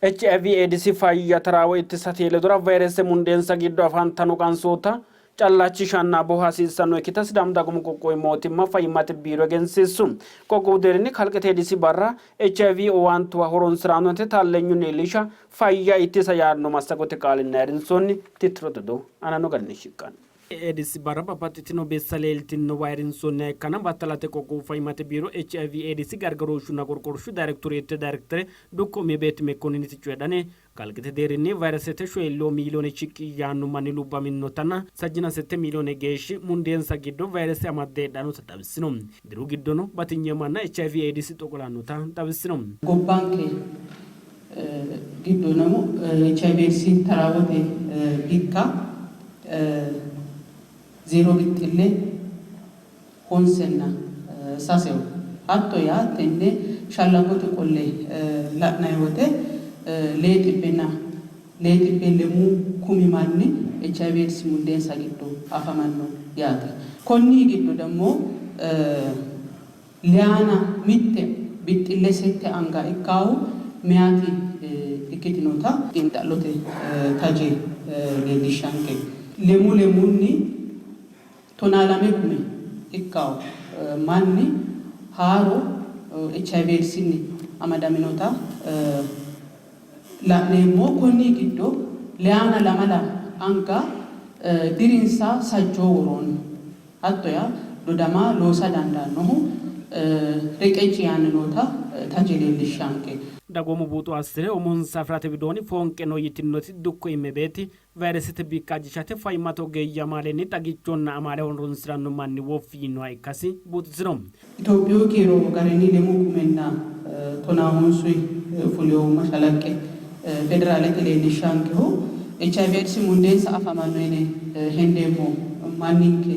HIV Eedisi fayya taraawo ittisate ledora vayrese mundeensa giddo afantanno qansoota callachishanna boha hasiissannokkita Sidaamu Dagoomu Qoqqowi Mootimma Fayyimmate Biiro egensiissu. Qoqqowu deerrinni kalqete Eedisi barra HIV owaantuwa horonsiraanote taallenyunni iillisha fayya ittisa yaanno massagote qaalinni ayirrinsoonni tittirote odoo aananno garinni shiqqanno. Eedisi barra babbaxxitino bissa leeltinnowa ayirrinsoonniha ikkanna battalate qoqqowu fayyimmate biiro HIV Eedisi gargarooshshunna qorqorshu dayrektoreete dayrektere dukko Imebet Mekkonniniti coyidhanni, kalqete deerrinni vayiresete shoyilloo miiliyoone shiqqi yaanno manni lubbaminnotanna sajjina sette miiliyoone geeshshi mundeensa giddo vayirese amadde heedhannota xawissino. Diru giddono batinye manna HIV Eedisi xoqolannota xawissino. Gobbanke giddo HIV Eedisi taraawote bikka zeero bixxille honsenna saseho. Hatto yaa tenne shallagote qolle la'nanni wote lee xibbenna lee xibbe lemuu kumi manni HIV Eedisi mundeensa giddo afamanno yaate. Konni giddo dammo Liyaana mitte bixxille sette anga ikkaahu meyaati ikkitinota xiinxallote taje leellishshanke. Lemuu lemuunni tonaalame kume ikkawo manni haaro HIV Eedsinni amadaminota la'neemmo. Konni giddo leyaana lamala anga dirinsa sajjoo woroonni Hatto yaa dodama loosa dandaannohu reqecci yaanni noota taje leellishshaanke. Dagoomu buuxo assi're umonsa afi'rate widoonni foonqe no yitinnoti Dukko Immebeeti, vayiresete bikka ajishate fayyimmate ogeeyye amaalenni xagichonna amaale horonsi'ranno manni woffi yiinoha ikkasi buuxisino. Itophiyu kiiro garinni lemuu kumenna tonaa honsuyi fulinohu mashalaqqe federaalete leellishshaankehu HIV Eedsi mundeensa afamanno yine hendeemmo manninke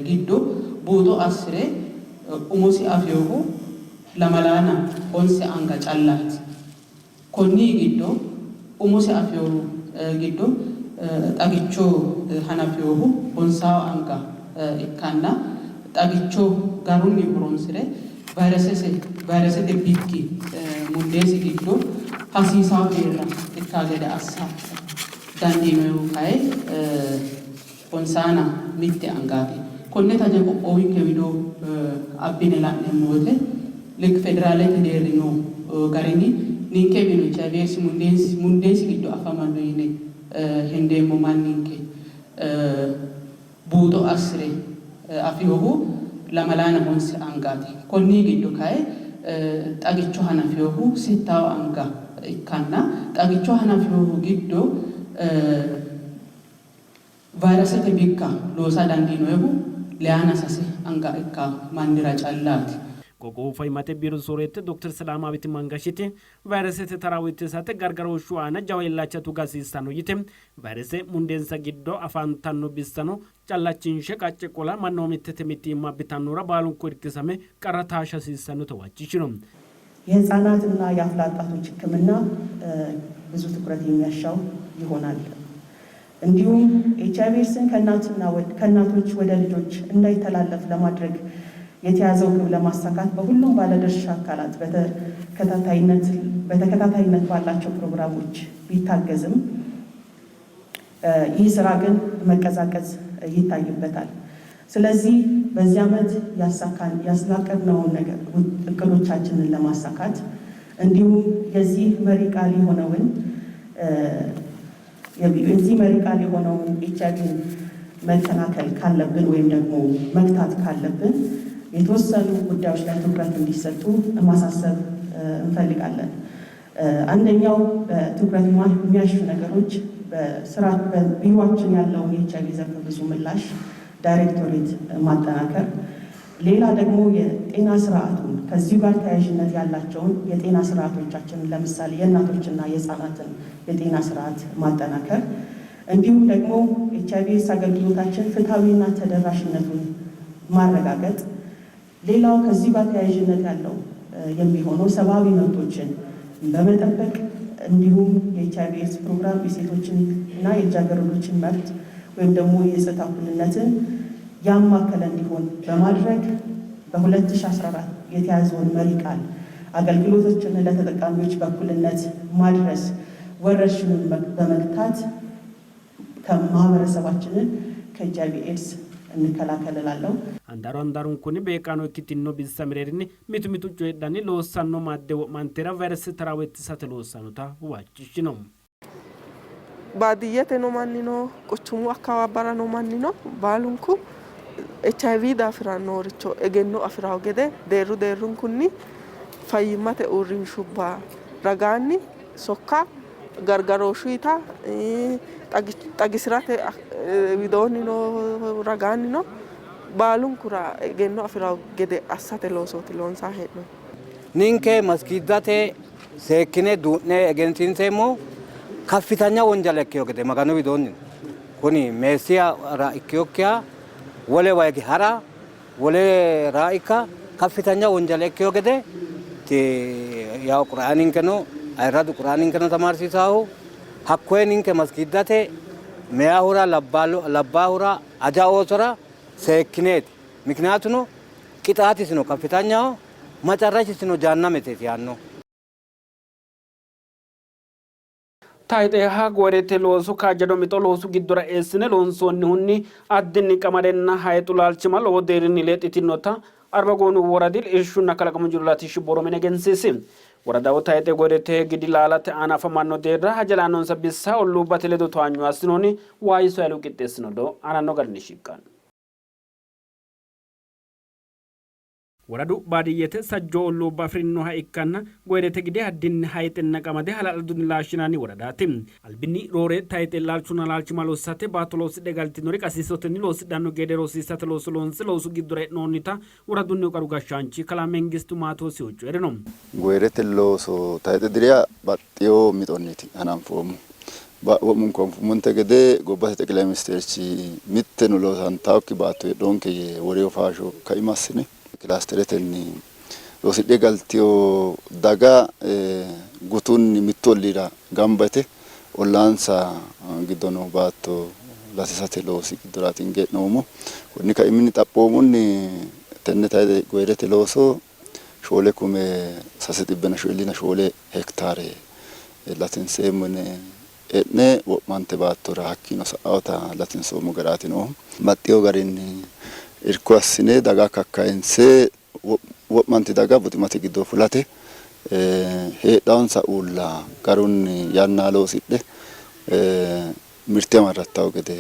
giddo buuxo assi're umosi afinohu lamalaana honse anga callaati. Konni giddo umosi afinohu giddo xagicho hanafinohu honsawo anga ikkanna xagicho garunni horonsi're vayiresete bikki mundeesi giddo hasiisanno deerra ikkanno gede assa dandiinohu kayi honsaana mitte angaati. Konne taje qoqqowinke wido abbine la'neemmo woyte lik federaalete deerri noo garinni ninkewino HIV Eedsi mundeesi giddo afamanno yine hendeemmo manninke buuxo assi're afinohu lamalaana honse angaati. Konni giddo kayi xagicho hanafinohu sittawo anga ikkanna xagicho hanafinohu giddo Vayrasete bikka loosa dandiinoehu leyaana sase anga ikka mannira callaati. Qoqqowu Fayyimmate Biiro Sooreette Dokter Selaamaawit Mangashiti, vayrasete taraawo ittisate gargarooshshu aana jawa illacha tuga hasiissanno yite, vayrese mundeensa giddo afantanno bissano callachinshe qacce qola mannoomittete mitiimma abbitannohura baalunku irkisame qarra taashsha hasiissannota huwachishino. የህፃናትና የአፍላ ወጣቶች ሕክምና ብዙ ትኩረት የሚያሻው ይሆናል። እንዲሁም ኤች አይቪ ኤድስን ከእናቶች ወደ ልጆች እንዳይተላለፍ ለማድረግ የተያዘው ግብ ለማሳካት በሁሉም ባለድርሻ አካላት በተከታታይነት ባላቸው ፕሮግራሞች ቢታገዝም ይህ ስራ ግን መቀዛቀዝ ይታይበታል። ስለዚህ በዚህ ዓመት ያስላቀድነውን ነገር እቅዶቻችንን ለማሳካት እንዲሁም የዚህ መሪ ቃል የሆነውን የዚህ መሪ ቃል የሆነውን ኤች አይቪን መከላከል ካለብን ወይም ደግሞ መግታት ካለብን የተወሰኑ ጉዳዮች ላይ ትኩረት እንዲሰጡ ማሳሰብ እንፈልጋለን። አንደኛው በትኩረት የሚያሹ ነገሮች በስራ በቢሮአችን ያለውን የኤች አይቪ ዘርፈ ብዙ ምላሽ ዳይሬክቶሬት ማጠናከር፣ ሌላ ደግሞ የጤና ስርዓቱን ከዚሁ ጋር ተያያዥነት ያላቸውን የጤና ስርዓቶቻችንን ለምሳሌ የእናቶችና የህፃናትን የጤና ስርዓት ማጠናከር፣ እንዲሁም ደግሞ ኤች አይቪ ኤድስ አገልግሎታችን ፍትሐዊና ተደራሽነቱን ማረጋገጥ፣ ሌላው ከዚህ ጋር ተያያዥነት ያለው የሚሆነው ሰብአዊ መብቶችን በመጠበቅ እንዲሁም የኤች አይቪ ኤድስ ፕሮግራም የሴቶችን እና የልጃገረዶችን መብት ወይም ደግሞ የጾታ እኩልነትን ያማከለ እንዲሆን በማድረግ በ2014 የተያዘውን መሪ ቃል አገልግሎቶችን ለተጠቃሚዎች በእኩልነት ማድረስ፣ ወረርሽኙን በመግታት ከማህበረሰባችንን ከኤች አይቪ ኤድስ እንከላከል እላለሁ። Handaaru handaarunkunni beeqqaano ikkitino bissa mereerinni mitu mitu coyidhanni loossanno madde wo'mantera vayrese taraawo ittisate loossannota huwachishshino. Baadiyyete noo mannino quchumu akkawaabbara noo mannino baalunku HIV daafira nooricho egenno afi'rawo gede deerru deerrunkunni fayyimmate uurrinshubba ragaanni sokka gargarooshshuyita xagisi'rate widoonni noo ragaanni no baalunkura egenno afi'rawo gede assate loosooti loonsanni hee'noonni. Ninke maskiiddate seekkine duu'ne egensiinseemmo kaffitanya wonjala ikkiyo gede Maganu widoonni no. Kuni meessiya ikkiyokkiha wolewa hige ha'ra wole raa ikka kaffitanya wonjala ikkiyo gede yaw Qur'aaninkeno ayirradu Qur'aaninkeno tamaarsiisaahu hakkoye ninke maskiiddate meyahura labbaahura aja oosora seekkineeti. Mikiniyaatuno qixaatisino kaffitanyaho macarrashisino jaannameteeti yaanno. Tayxeha goyirete looso kaajjado mixo loosu giddora eessine loonsoonnihunni addinni qamadenna hayixu laalchimma lowo deerrinni lexxitinota Arbagoonu woradi irshunna kalaqamu jiro latishshi borro mine egensiisi. Woradaho tayxe goyirete gidi laalate aana afamanno deerra haja la'annonsa bissa olluubbate ledo towaanyo assinoonni. Waayiso Hayilu qixxeessino odoo aananno garinni shiqqanno. Woradu baadiyyete sajjoo olluubba afi'rinoha ikkanna goyirete gide addinni hayixenna qamade hala'ladunni laashshinanni woradaati. Albinni roore tayixe laalchunna laalchimma lossate baatto loosidhe galtinori qasiisotenni loosidhanno gede rosiisate looso loonse loosu giddora e'noonnita woradunnihu qaru gashshaanchi kalaa Mengistu Maatoosihu coyi'rino. Goyirete looso tayixe diriha baxxino mixonniiti hananfoommohu. Wo'munku anfummonte gede gobbate xeqilayi ministeerchi mitteno loosantannokki baatto heedhoonke yee worino faasho kaima assine kilaasteretenni loosidhe galtino daga gutunni mittu olliira gamba yite ollaansa giddo noo baatto latisate loosi giddoraati hinge hee'noommo. Konni kaiminni xaphoomunni tenne tayixe goyirete looso 4604 hektaare latinseemmo yine e'ne wo'mante baattora hakkiino sa'awota latinsoommo garaati noohu. Baxxeewo garinni irko assine daga kakkayinse wo'manti daga buximate giddo fulate heedhawonsa uulla garunni yanna loosidhe mirte amarrattawo gede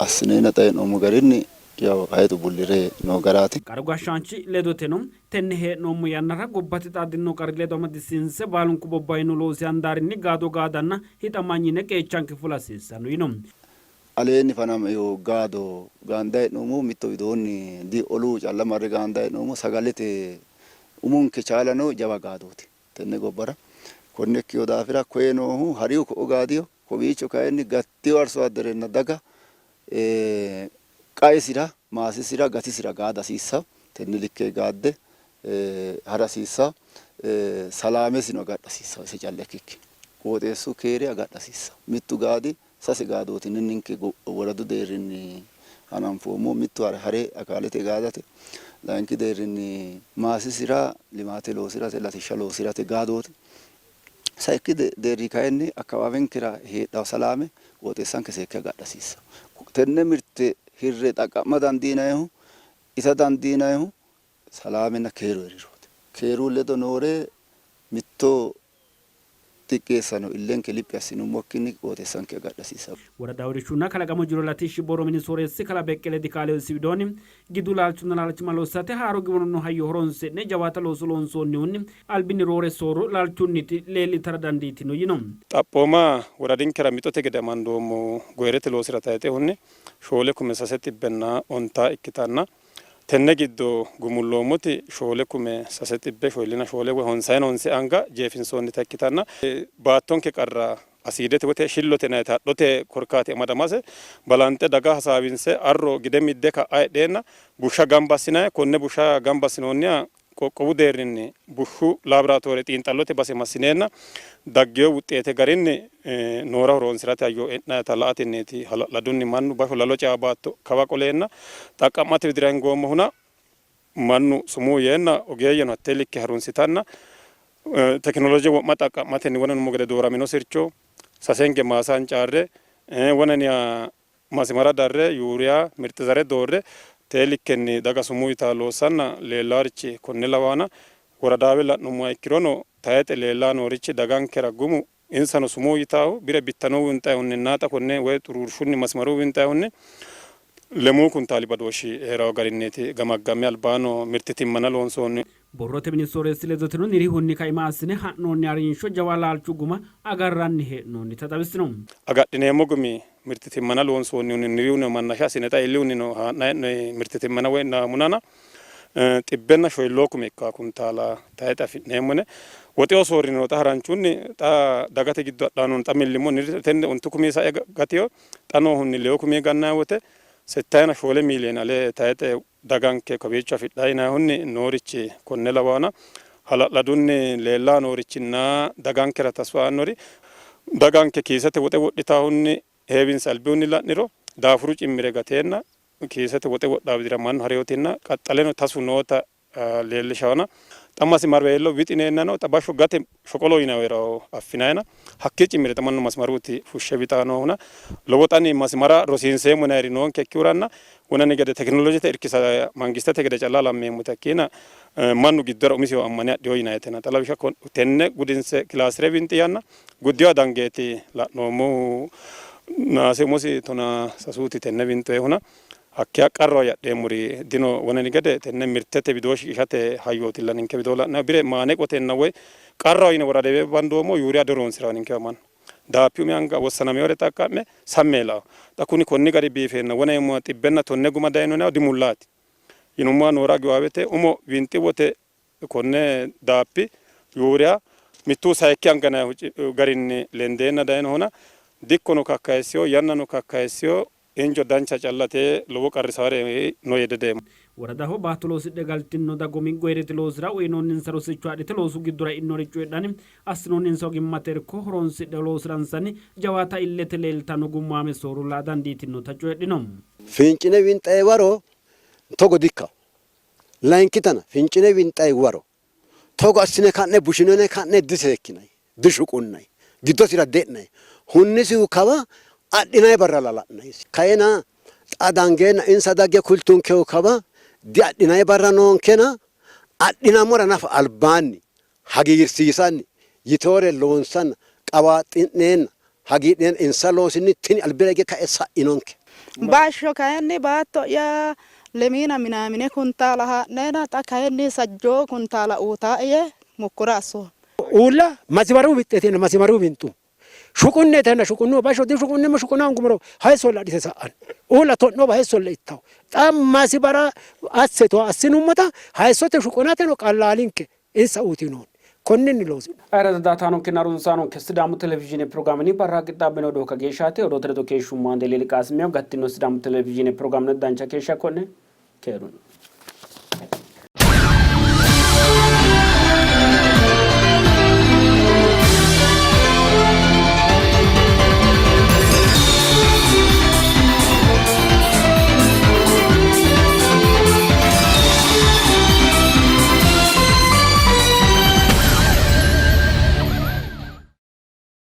assineenna xa hee'noommo garinni Yawo hayixu bullire noo garaati. Qaru gashshaanchi ledoteno, tenne hee'noommo yannara gobbate xaadinno qarri ledo amadisiinse baalunku bobbahino loosi handaarinni gaado gaadanna hixamanyine qeechanke fula hasiissanno yino. Aleenni fanamino gaado gaandayi hee'noommohu mitto widoonni di olu calla marre gaandayi hee'noommo, sagalete umonke chaalano jawa gaadooti tenne gobbara. Konne ikkino daafira koye noohu harihu ko'o gaadiyo, kowiicho kayinni gattino arsoadderenna daga Qaesira, maasesira, gatisira gaada hasiissanno. Tenne likke gaadde ha'ra hasiissanno. Salaamesino agadha hasiissanno ise calla ikkikki. Qooxeessu keere agadha hasiissanno. Mittu gaadi sase gaadooti ninke woradu deerrinni hananfoommohu. Mittu hare akaalete gaadate, layinki deerrinni maasesira limaate loosi'rate, latishsha loosi'rate gaadooti. Sayikki deerri kayinni akkawaawenkera heedhanno salaame qooxeessanke seekke agadha hasiissanno. Tenne mirte hirre xaqqa'ma dandiinannihu, ita dandiinannihu salaamenna keeru hee'rirooti. Keeru ledo noore mitto xiqqeessano illenke liphi assinummokkinni qooxeessanke agadha hasiissanno. Woradaho Irshunna Kalaqamu Jiro Latishshi Borro Mini Sooreessi Kalaa Beqqele Dikaalew isi widoonni, gidu laalchonna laalchimma lossate haaro giwirinnu hayyo horonsi'ne jawaata looso loonsoonnihunni albinni roore soorro laalchunniti leellitara dandiitino yino. Xaphooma woradinkera mixote gede amandoommo goyirete loosira tayxehunni shoole kume sase xibbenna ontaa ikkitanna tenne giddo gumulloommoti shoole kume sase xibbe shoyillina shoole woy honsayina honse anga jeefinsoonnita ikkitanna baattonke qarra Asiidete woy shillote yinanniti hadhote korkaati amadamase balanxe daga hasaawinse arro gide midde ka'a heedheenna bushsha gamba assinanni konne bushsha gamba assinoonniha qoqqowu deerrinni bushshu laaboraatoore xiinxallote base massineenna daggino wuxxeete garinni noora horoonsi'rate hayyo e'nannita la''atenniiti hala'ladunni mannu basho lalo cea baatto kawa qoleenna xaqqa'mate widira hingoommohuna mannu sumuu yeenna ogeeyyeno hattee likke harunsitanna Tekinoloje wo'ma xaqqa'matenni wonanummo gede dooramino sircho sasenge maasa hancaarre wonaniha masimara darre Yuuriya mirxi zare doorre tee likkenni daga sumuu yitaa loossanna leellaarichi konne lawaana woradaawe la'nummoha ikkirono tayixe leellaa noorichi dagankera gumu insano sumuu yitaahu bire bittanuu winxayihunninna xa konne woy xuruurshunni masimaru winxayihunni lemuu kuntaali badooshshi hee'rawo garinniiti gamaggamme albaano mirtitimmana loonsoonni. Borrote mini sooreessi ledoteno nirihunni kaima assine ha'noonni harinsho jawa laalchu guma agarranni hee'noonnita xawisino. Agadhineemmo gumi mirtitimmana loonsoonnihunni nirihunni mannasha assine xa iillihunni haa'nanni hee'noonni mirtitimmana woy naamunana xibbenna shoyilloo kume ikkanno kuntaala tayixe afi'neemmo yine woxeho soorriniro xa haranchunni xa dagate giddo adhannohu xa millimmo tenne ontu kumi sae gatino xa noohunni leewu kumi gannanni wote settayina shoole miiliyoone ale tayixe daganke kawiicho afidhanno yinannihunni noorichi konne lawannona hala'ladunni leellanni noorichinna dagankera tasfa aannori daganke kiisete woxe wodhitahunni heewinse albihunni la'niro daafuru cimmire gateenna kiisete woxe wodhaa widira mannu hareyotinna qaxxaleno tasu noota leellishawona xa masimarweello wixineennano xa bashsho gate shoqolo yinayiro affinayina hakkii cimmire xa mannu masimaruuti fushshe wixaa noohuna lowo xani masimara rosiinseemmo yinayiri noonkekkihuranna wonani gede tekinolojete irkisa mangistete gede calla lammeemmota ikkiina mannu giddora umisiho ammane adhiyo yinayitena xa lawishsha tenne gudinse kilaasire winxi yanna guddiwa dangeeti la'noommohu naase umosi tona sasuuti tenne winxoyihuna hakkiya qarraho yadheemmori dino wonani gede tenne mirtete widoo shiqishate hayyootilla ninke widoo la'nanni bire maaneqotenna woy qarraho yine woradewe bandoommo yuuriya dihoroonsi'ranno ninkewa mannu daaphi umi anga wossanamewore xaqqa'me samme lao xa kuni konni gari biifeenna wona yinummoha xibbenna tonne guma dayino yinannihu dimullaati yinummoha noora giwaawete umo winxi wote konne daaphi yuuriya mittu sayikki anga yinanni garinni lendeenna dayinohona dikkono kakkayissino yannano kakkayissino Injo dancha callate lowo qarrisaare no yee dihedeemmo. Woradaho baatto loosidhe galtino dagoomi goyirete loosira uyinoonninsa rosicho adhite loosu giddora e'inore coyidhanni, assinoonninsa ogimmate irko horoonsidhe loosiransanni jawaata illete leeltanno gummaame soorro la'a dandiitinota coyidhino. Fincine winxayi waro togo dikkanno. Layinkitana fincine winxayi waro togo assine ka'ne bushinone ka'ne diseekkinanni, dishuqunnanni, giddosira de'nanni, hunnisihu kawa adhinanni barralla la'nanni. Kayina xa dangeenna insa dagge kultunkehu kawa diadhinanni barra noonkena adhinammora nafa albaanni hagiirsiisanni yitewore loonsanna qawaaxxi'neenna hagiidhineenna insa loosinni tini albira hige ka'e sa'inonke. Bashsho kayinni baatto'ya lemiina minaamine kuntaala haa'neena xa kayinni sajjoo kuntaala uutaae yee mokkora assoommo. Uulla masimaru wixxeteenna masimaru winxu. Shuqunnetenna shuqunnu bashsho dishuqunneemmo shuquna hoongumoro hayissolla adhite sa'anno. Uulla to'nowa hayissolla ittawo. Xa masibara asseto assinummota hayissote shuqunateno qallaalinke insa uyitinoonni. Konninni loosi'no. Ayirrado daaataanonkenna harunsaanonke Sidaamu Televizhiine pirogiraamenni barra qixxaabbino odoo kageeshshaati. Odoote ledo keeshshummo Ande Lili Qaasimiyo. Gattino Sidaamu Televizhiine pirogiraamenni dancha keeshsha konne keerunni.